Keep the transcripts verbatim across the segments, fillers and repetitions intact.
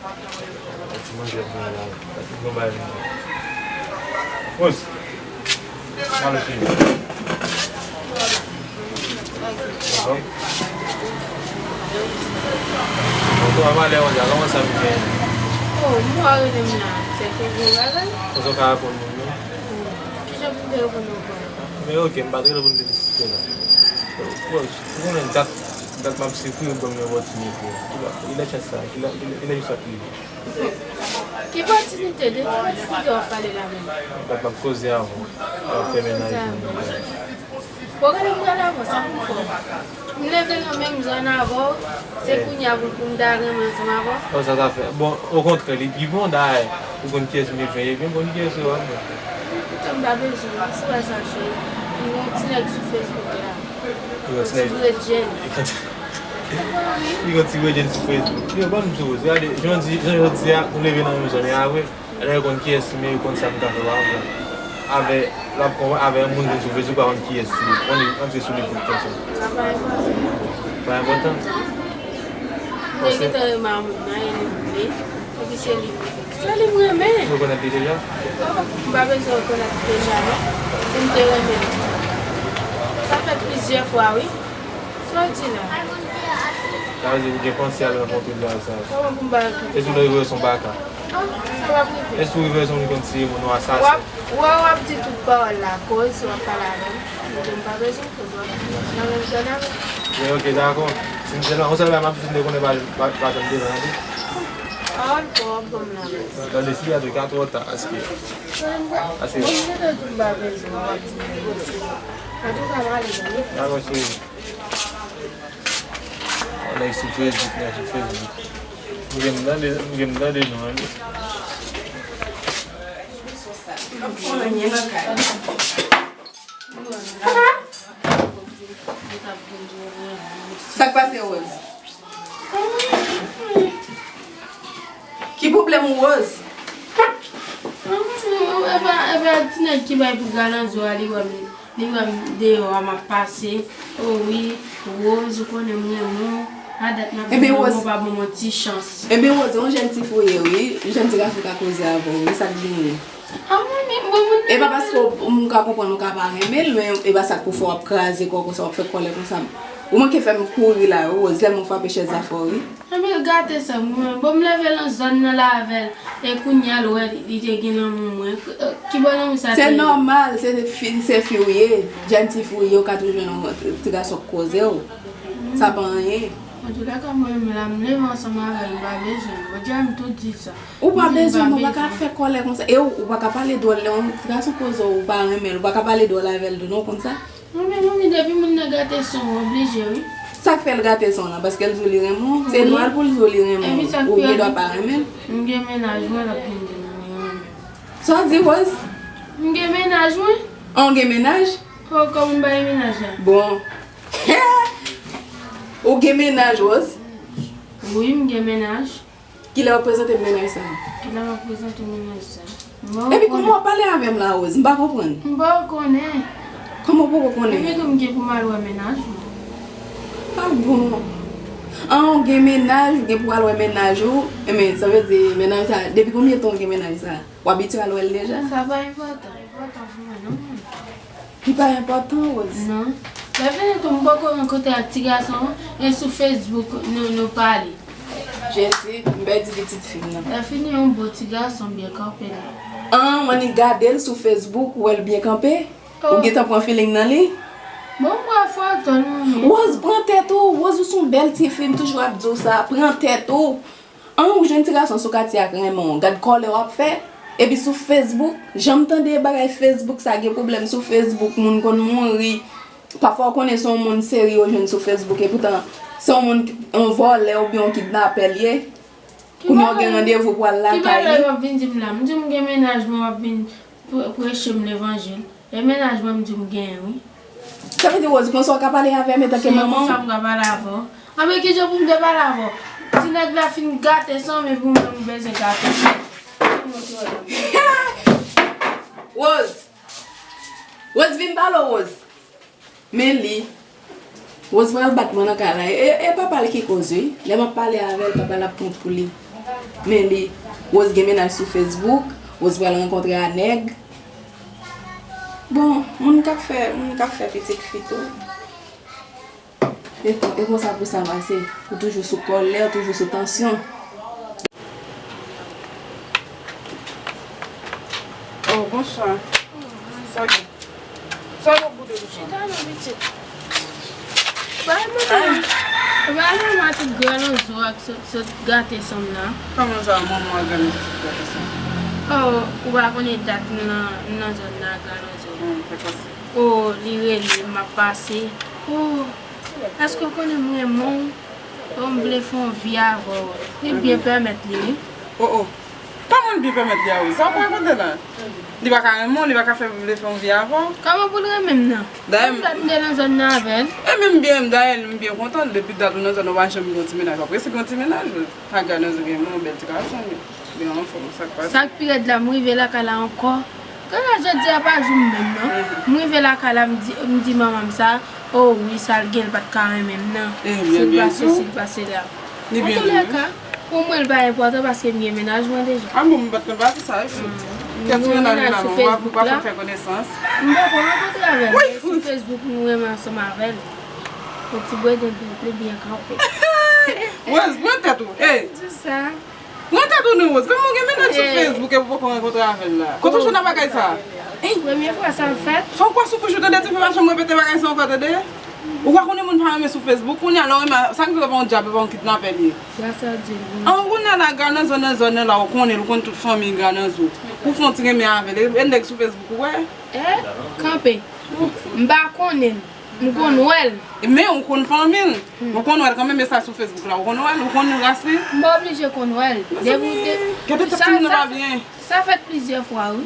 Ti manje ap gen la. Ti bon bagay. Rose. Alo, cheri. Anfòm? Bon, kòman malè w la? Kòman sa m gen? Oh, m pa rele m la. Se ke gwo bagay. Kòman w ka reponn moun nan? Ki jan pou m te reponn ankò? Men ok, m pa t rele pou m te diskite la. Bon, ou konnen dat, dat m ap sifri, ou ban m yon opòtinite. Kilè, kilè chans sa, kilè, kilè, kilè jou sa ap rive? Ki opòtinite? De ki opòtinite w ap pale la menm? Bat m ap koze avè w. W ap fè mennaj mwen. Bon, gade m pral avè w, sa pou m fè w? M leve nan menm zòn avè w, se kounye a pou, pou m ta renmen ansanm avè w? Bon, sa, sa fè. Bon, okontrè, li pi bon, dayè. Ou konn kiyès m ye fè, ebyen, konn kiyès ou ap fè. Poutan m pa bezwen, ou wè sa, cheri. M gen yon ti nèg sou Facebook la. Yon ti nèg. Yon ti bredjenn. Li gen yon ti bredjenn sou Facebook. Yo, ban m di w, gade, jan di, jan jodi a, nou leve nan menm zòn, e apre, lè yo konn kiyès m ye, yo konn sa m ka fè, pa konprann. Avè, l ap konprann, avè yon moun vin sou Facebook, pa konn kiyès li, konn li antre sou li tout konsa. Sa pa enpòtan. Pa enpòtan? Nèg gentan renmen a moun nan, e li vle. Epi se li, se li m renmen. Ou rekonèt li deja? Oh, m pa bezwen rekonèt li deja, non. Pou m te renmen l. Sa fè plizyè fwa, wi. Sa w di la? Sa vle di ou gen panse al rankontre l sa? Kòman pou m pa rankontre? E si w rive wè se yon baka? Ah, sa p ap rive. E si w rive wè se yon moun konn tiye moun, yon asasen? W ap, w ap di tout pawòl la, koz, w ap pale avè m. M di m pa bezwen koz, w ap nan menm zòn avè m. Men ok, dakò. Si m te nan yon sèl bagay, m ap di m te konnen pa, pa, pa janm te nan, tande. Pawòl fò w ap ban m la, baz. Tande, si gade ka twò ta, paske, paske. Bon, m gentan di m pa bezwen, w ap di m negosye. Antouka, m ale, tande. Dakò, cheri. Nèg sou Facebook, nèg sou Facebook. M gen m tande, m gen m tande non, wi. Sa k pase, Rose? Ki pwoblèm ou, Rose? Epa, epa ti nèg ki bay pou galanzo a, li wè m, li wè m deyò a, m ap pase. O wi, Rose, ou konnen m renmen w. A dat m ap di w, ou pa ban m yon ti chans. Ebyen, Rose, yon jèn ti fi w ye, wi. Jèn ti gason ka koze avè w, wi, sa k genyen? A, manmi, bon, moun nan. E pa paske w, m ka konprann ou ka pa renmen l, men e pa sa k pou fè w ap kraze kò w konsa, w ap fè kòlè konsa. Ou manke fè m kouri la, wi, Rose, tèlman w frape chèz la fò, wi. Anben, l gate sa, mwen. Bon, m leve nan zòn nan la avè l. E kounye a, l wè li te gen lanmou mwen. K-, ki bò lanmou sa te ye? Se nòmal, se fi, se fi w ye. Jèn ti fi w ye, ou ka toujou jwenn yon ti gason k koze w. Sa pa anyen. Antouka, kòm mwen menm la, m leve ansanm avè l, m pa bezwen l. Bondye a m tout di sa. Ou pa bezwen, ou pa ka fè kòlè konsa. E ou, ou pa ka pale dwòl lè yon gason koze w, ou pa renmen l, ou pa ka pale dwòl avè l tou, non, konn sa? Manmi, manmi, depi moun nan gate san w, w oblije, wi. Sa k fè l gate san w lan? Paske l di w li renmen w? Se nòmal pou l di w li renmen w. Ou gen dwa pa renmen l. M gen mennaj mwen, l ap vin di m li renmen m. Sa w di, Rose? M gen mennaj mwen. An, w gen mennaj? O, kòman m pa gen mennaj la? Bon. Ou gen mennaj, Rose? Wi, m gen mennaj. Kilè w ap prezante m mennaj sa a? Kilè m ap prezante w mennaj sa a? Epi kòman w ap pale avè m la, Rose? M pa konprann. M pa konnen. Kòman w poko konnen? Epi tou m gen pou m al wè mennaj mwen. A bon. An, w gen mennaj, w gen pou w al wè mennaj ou. Enben, sa vle di mennaj sa a, depi konbyen tan w gen mennaj sa a? W abitye al wè l deja? Sa pa enpòtan, enpòtan pou mwen, non, manmi. Li pa enpòtan, Rose. Non. Lè fini tou, m poko rankontre ak ti gason an, e sou Facebook, nou, nou pale. Jesi, m pèdi pitit fi m nan. Lè fini, yon bon ti gason byen kanpe la. An, w annik gade l sou Facebook, ou wè l byen kanpe? Ou gentan pran feeling nan li? Bon, m pran foto l, manmi. Rose, pran tèt ou. Rose, ou se yon bèl ti fi, m toujou ap di w sa. Pran tèt ou. An, ou jwenn ti gason sou katye a k renmen w. Gad kòlè w ap fè. Epi sou Facebook, jan m tande bagay Facebook sa, gen pwoblèm sou Facebook, moun konn mouri. Pafwa w konnen se yon moun serye w jwenn sou Facebook, epoutan se yon moun, yon vòlè oubyen yon kidnapè l ye. Kounye a w gen randevou pou al lakay li. Ki bagay w ap vin di m la? M di w m gen mennaj mwen, w ap vin pre-, preche m levanjil. E mennaj mwen m di w m genyen, wi. Sa vle di, Rose, konsa w ka pale avè m etanke manman w? Se konsa m ka pale avè w. Anben, kijan pou m te pale avè w? Ti nèg la fin gate san m, epi ou menm ou bezwen gate. Rose! Rose, vin pale w, Rose! Men li. Rose pral bat mwen nan kay la. E, e papa l ki koz, wi. Lè m ap pale avè l, papa l ap kont pou li. Men li, Rose gen mennaj sou Facebook, Rose pral rankontre a nèg. Bon, moun k ap fè, moun k ap fè pitit fi tou. E, e konsa pou sa pase. Ou toujou sou kòlè, ou toujou sou tansyon. Oh, bonswa. Sa gen? Sa w ap boude konsa? Chita non, pitit. Bay manman, bay manman tout grann zo ak sot, sot gate sanm nan. Kòman sa, manman ak grann zo sot gate sanm? Oh, ou pa konnen dat m nan, m nan zòn nan ak grann zo. Hmm, fè pase. Oh, li rele m, m ap pase. Oh, èske w konnen m renmen w? Oh, m vle fè yon vi avè w. Li byen pèmèt li, wi. Oh, oh. Kòman l byen pèmèt li a wi? Sa w ap rakonte la? Li pa ka renmen w, li pa ka fè, vle fè yon vi avè w. Kòman pou l renmen m nan? Dayè, m, dat m te nan zòn nan avè l. E menm byen, dayè, m byen kontan. Depi dat ou nan zòn nan, w pa janm gen yon ti mennaj. W ap resi gen yon ti mennaj, wi. Ak grann zo gen yon bèl ti gason, wi. Li anfòm, sa k pase? Sa k pi rèd la, m rive lakay la ankò. Gade jodi a pa jou m menm non. Mhm. M rive lakay la, m di, m di manman m sa, oh wi, sa l gen, l pa t ka renmen m nan. Eh, si l pa sesi, si l pa sela. Antoulèka, pou mwen, l pa enpòtan paske m gen mennaj mwen deja. Ah bon, m pa t konn pati sa, wi, fout. Mm. Kèt sou mennaj ou la, non, w ap, w ap fè konesans. M poko rankontre avè l, men sou Facebook, m renmen ansanm avè l. Yon ti bwè de byen, li byen kanpe. Rose, pran tèt ou. Ey! Di sa. Pran tèt ou non, Rose. Kòman w gen mennaj sou Facebook epi w poko rankontre avè l la? Kote w jwenn bagay sa? Ey! Premye fwa sa fèt. Fò w kwè sou bouch ou tande, ti fi, pa janm repete bagay sa ankò, tande? Ou pa konnen moun pa renmen sou Facebook, kounye a lè w renmen, sa k rive pa yon dyab, e pa yon kidnapè li ye. Gras a Dye, wi. An, ou konnen la, Granzo nan zòn nan la, ou konnen l, ou konn tout fanmi Granzo. Pou fè yon ti renmen avè l, e nèg sou Facebook, ou wè? E, kanpe. M pa konnen l. M konn wè l. Men ou konn fanmi l. Hmm. Ou konn wè l kanmenm, e sa sou Facebook la, ou konn wè l, ou konn ras li. M pa oblije konn wè l. Depi ou te, gade tèt timoun nan pa byen. Sa fèt plizyè fwa, wi.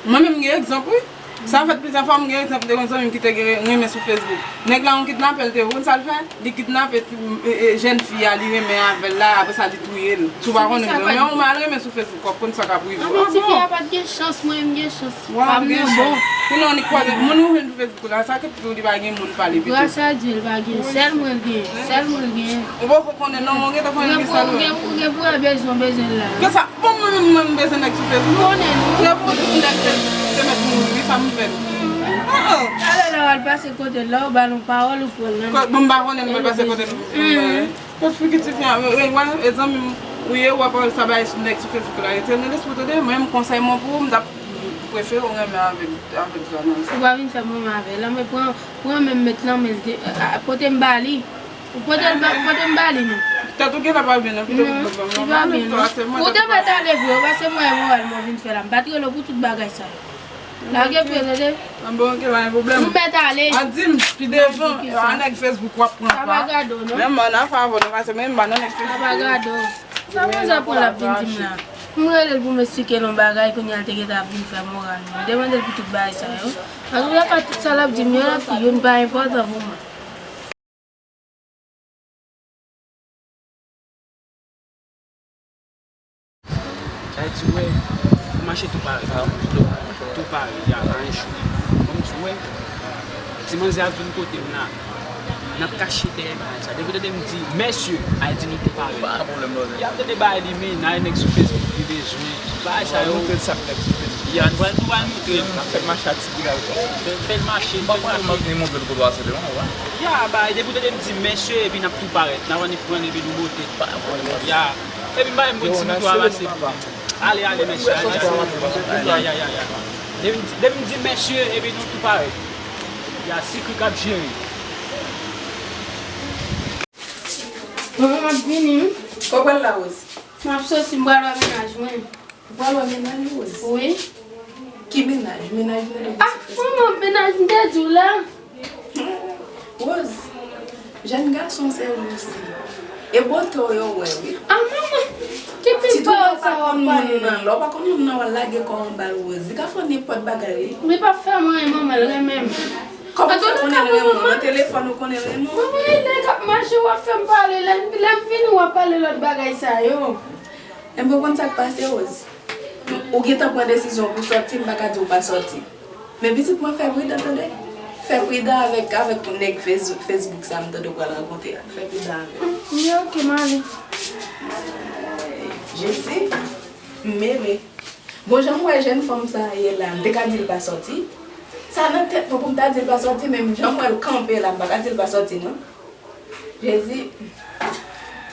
Mwen menm, m gen egzanp, wi. Sa fèt plizyè fwa, m gen egzanp de yon zanmi m ki te gen renmen sou Facebook. Nèg la, yon kidnapè l te ye, ou konn sa l fè? Li kidnape ti, e, e, jèn fi a, li renmen avè l la, apre sa, li touye l. Si w pa konnen, men ou mal renmen sou Facebook, w ap konn sa k ap rive w. Anben, ti fi a pa t gen chans, mwen, m gen chans. Wa, m gen chans. Kounye a, annik kwaze, moun ou jwenn sou Facebook la, sa k ap di w li pa gen moun pale pito. Gras a Dye, li pa gen. Sèl mwen l gen. Sèl mwen l gen. Ou poko konnen non, mwen gentan konnen ki sa l wè. Ou gen, ou gen pou wè bezwen, bezwen l la. Ke sa, bon, mwen menm, mwen m bezwen nèg sou Facebook. Konnen l, wi. Se pou tout nèg Facebook te mèt mouri, wi, sa m fè l. Oh, oh. Talè la, w al pase kote l la, ou ba l yon pawòl, ou pran l nan men. Bon, m pa konnen, m pral pase kote l. Kot figi ti fi a, e, e, e zanmi m, ou ye, w ap sa bay nèg sou Facebook la, rete nan lespri w tande, mwen menm konsèy mwen pou ou, m t ap prefere w renmen avèk, avèk Granzo. Ou pa vin fè m renmen avè l, non, men pran, pran men m met nan men l, te, a, a, pote m ba li. Ou pote l ba, pote m ba li, non. Tèt ou gentan pa byen, non, pito ou pa byen, non. Ou te mèt ale vre, ou pa se mwen moral mwen vin fè la, m pa t rele w pou tout bagay sa yo. Lage pye, tande. Anben, ok, pa gen pwoblèm. Ou mèt ale. A di m, pi devan, a nèg Facebook w ap pran pa. Sa pa gade w, non. Men mwen nan favè w, non, paske men m pa nan nèg Facebook. Sa pa gade w. Sa manzè pran l ap vin di m la? M rele l pou m esplike l yon bagay, kounye a l te gentan ap vin fè moral mwen. M te mande l pou tout bagay sa yo. Antoulèka, tout sa l ap di m yo la, youn pa enpòtan pou mwen. Sa vle di, wè, ou mache tou pare. Tou pare, ya, pa gen chou. Bon, m di, wè, ti manzè ap vin kote m la. N ap kache dèyè bagay sa. Depi tande m di, mesye, al di nou tou pare. Pa gen pwoblèm, brother. Y ap tande bagay li, men, n a nèg sou Facebook, li bezwen. Bagay sa yo. Montre l sa k nèg sou Facebook. Ya, nou pral, nou pral montre l. N ap fè l mache a ti kou la. Fè, fè l mache, fè l mache. M pa konnen, m ap montre l kote w a sele, non, wè. Ya, bay, depi w tande m di mesye, epi n ap tou parèt. N ap annik pran l epi nou bote. Ya. Epi m bay m bon ti mouton a pase. Ale, ale, mesye, ale, ale. Ya, ya, ya, ya. Depi m di, depi m di mesye, epi nou tou parèt. Ya, sikri k ap jere. Manman, m ap vini, wi. Kòman l la, Rose? M ap soti, m pral wè mennaj mwen. Ou pral wè mennaj ou, Rose? Wi. Ki mennaj? Mennaj mwen nan... Ah, manman, mennaj m te di w la. Rose, jèn gason se ou osi. E bote w yo wè, wi. Ah, manman, ki pi pawòl sa w ap pale la? Lè w pa konn moun nan, w al lage kò w anba l, Rose. Li ka fè w nenpòt bagay, wi. Li p ap fè m anyen, manman, l renmen m. Kòman w fè konnen l renmen w? Nan telefòn ou konnen l renmen w? Manman, e nèg ap mache, w ap fè m pale. Lè, lè m vini, w ap pale lòt bagay sa yo. Enben, ou konn sa k pase, Rose? Ou gentan pran desizyon pou sòti, m pa ka di w pa sòti. Men pitit mwen, fè pridan, tande. Fè pridan avèk, avèk nèg Face-, Facebook sa m tande w pral rankontre a. Fè pridan avè l. Li oke, m ale. Jezi, m eme. Bon, jan m wè jèn fanm sa a ye la, m te ka di l pa sòti. Sa nan tèt mwen pou m ta di l pa sòti, men jan m wè l kanpe la, m pa ka di l pa sòti, non. Jezi,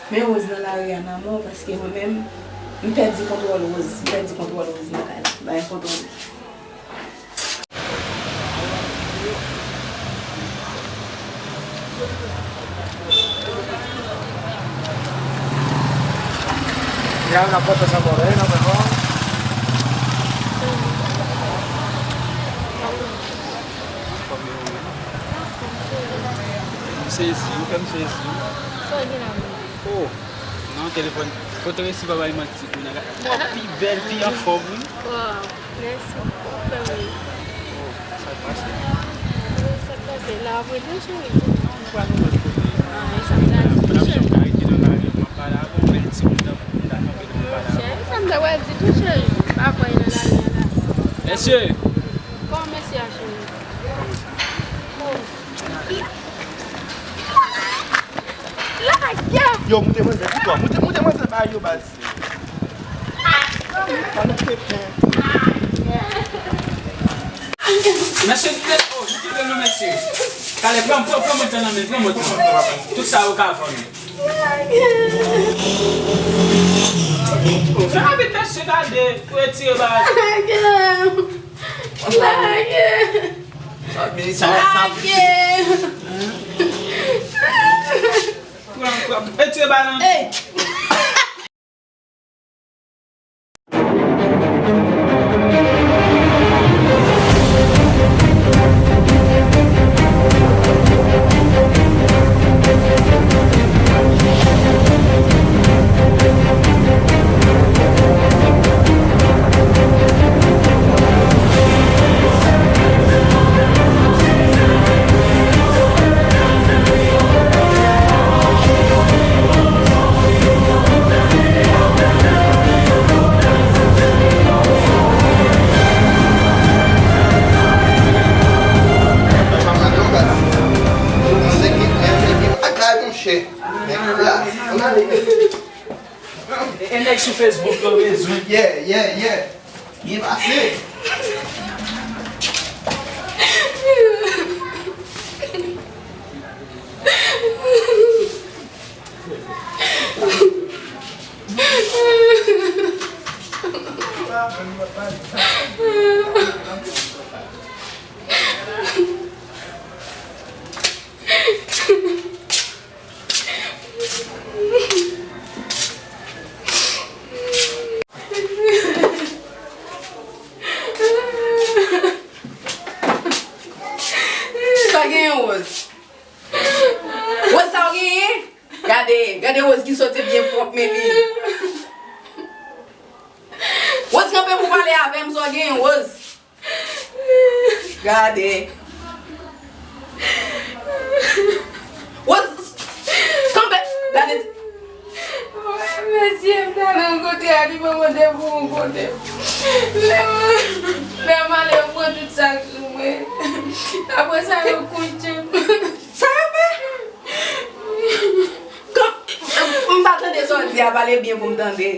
men Rose nan lari a nan mò, paske mwen menm, m pèdi kontwòl Rose, m pèdi kontwòl Rose nan kay la, m pa gen kontwòl. Ya, n ap pote sa bò la, e, nan men mwen. M sezi, ou fè m sezi. Sa w gen la menm? Oh, nan telefòn. Foto resi pa bay manti, kou nèg la. Pi bèl, pi anfòm, wi. Wow, mèsi. Ou fè m ri. Oh, sa k pase? Sa k pase? La, apre tou, cheri. Non, nou pa nou lòt kote. Ah, e sa m ta di tou, cheri. Fè m ka rete nan lari, m ap pale avè w, bèl timoun tankou m ta kanpe, m ap pale avè w. Cheri, sa m ta pral di tou, cheri. Pa kwè nan lari a la. Mesye! Kòman mesye a, cheri? Oh. Yo, moute manzè, di twa. Moute, moute manzè, ba yo baz. An nou fè pen. Mesye, kite, oh, nou kite nou, mesye. Kale, pran, pran, pran mòd nan men, pran mòd nan. Tout sa ou ka vann. Fè rapid, mesye, gade, pou retire ba. Lage! Lage! Pran, pran, retire ba nan. Ey! Ak la, monchè. Men klas. Ann ale. E nèg sou Facebook yo bezwen. Yeah, yeah, yeah. Byen pase. Sa genyen, Rose? Rose, sa w genyen? Gade, gade Rose ki soti byen pwòp, men li. Rose, kanpe pou pale avè m, sa w genyen, Rose? Gade. Wòz, kanpe, gade. Mesye, m t al rankontre a, li ban m randevou yon kote. Lè m, lè m ale, yo pran tout sa k sou mwen. Apre sa, yo kouche m. Sa yo fè? Kan, m pa tande sa w di a, pale byen pou m tande.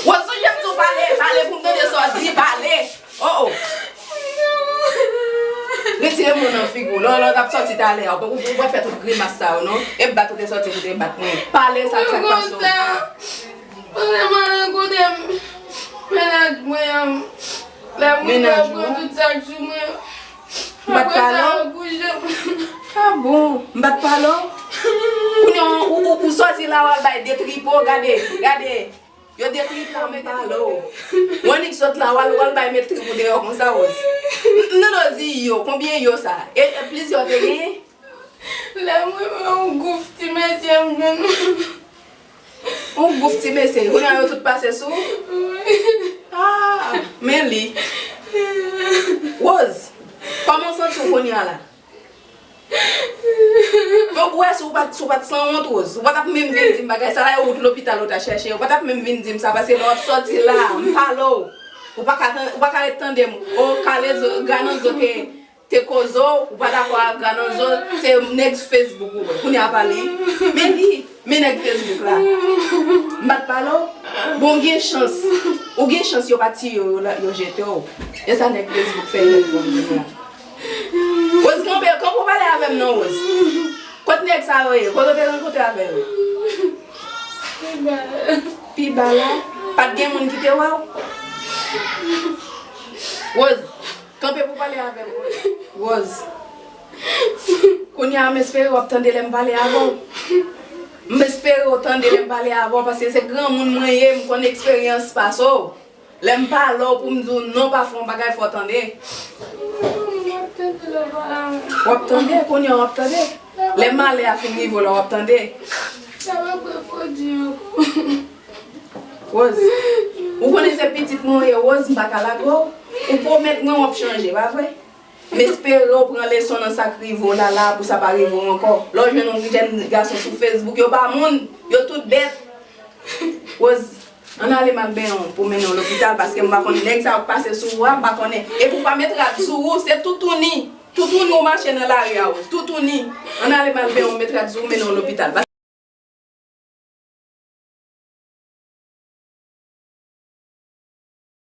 Wòz, ou janm di w pale, pale pou m tande sa w di, pale. Oh, oh. Retire mo nan figi w. Lè w, lè w t ap sòti talè a, ou, ou, ou pa fè tout grimas sa yo, non. E bat ou te sòti pou te bat mwen. Pale sa k, sa k pase w. Pandan m al rankontre m, mennaj mwen an, lè moun yo pran tout sa k sou mwen. M pa t pale w? Ah bon, m pa t pale w? Kounye a, ou, ou, ou sòti la, w al bay de tripo, gade, gade. Yo de tripo, m pale w. Yon nèg sòt la, w al, w al bay met tripo deyò konsa, Rose. M, m tande w di yo, konbyen yo sa? E, e plizyè w te genyen? Lè mwen wè yon gwouf ti mesye m jwenn. Yon gwouf ti mesye, kounye a yo tout pase sou ou? Wi. Ah, men li. Rose, kòman w santi w kounye a la? Donk, ou wè, si w pa t, si w pa t sanwont, Rose, ou pa t ap menm vin di m bagay sa la, e wout lopital ou ta chèche, ou pa t ap menm vin di m sa, paske lè w ap sòti la, m pale w, ou pa ka tan-, ou pa ka ret tande m, o, Kalezo, Ganonzo te, te koze w, ou pa dakò ak Ganonzo, se nèg Facebook ou wè. Kounye a pale. Men li. Men nèg Facebook la. M pa t pale w? Bon, w gen chans. Ou gen chans yo pa tiye w, yo la- yo jete w. E sa nèg Facebook fè nèg fòm kounye a. Rose, kanpe, kanpe w pale avè m non, Rose. Kot nèg sa yo ye? Kote w te rankontre avè yo? Pi ba la. Pa t gen moun ki te wè w? Rose, kanpe pou pale avè m, Rose. Rose. Kounye a, m espere w ap tande lè m pale avè w. M espere w tande lè m pale avè w, paske se granmoun mwen ye, m konn eksperyans pase w. Lè m pale w pou m di w non, pa fè yon bagay, fò w tande. M ap tande lè w pale avè m. W ap tande, kounye a w ap tande. Lè malè a fin rive w la, w ap tande. Sa p ap repwodui ankò. Rose, ou konnen se pitit mwen w ye, Rose, m pa ka lage w. Ou pwomèt mwen w ap chanje, pa vre? M espere w pran leson nan sa k rive w la la pou sa pa rive w ankò. Lè w jwenn yon jèn gason sou Facebook, yo pa moun, yo tout bèt. Rose, ann ale m al benyen w pou mennen w lopital, paske m pa konn nèg sa yo k pase sou ou a, m pa konnen. Epi w pa met rad sou ou, se toutouni. Toutouni w mache nan lari a, Rose. Toutouni. Ann ale m al benyen w, met rad sou ou, mennen w lopital.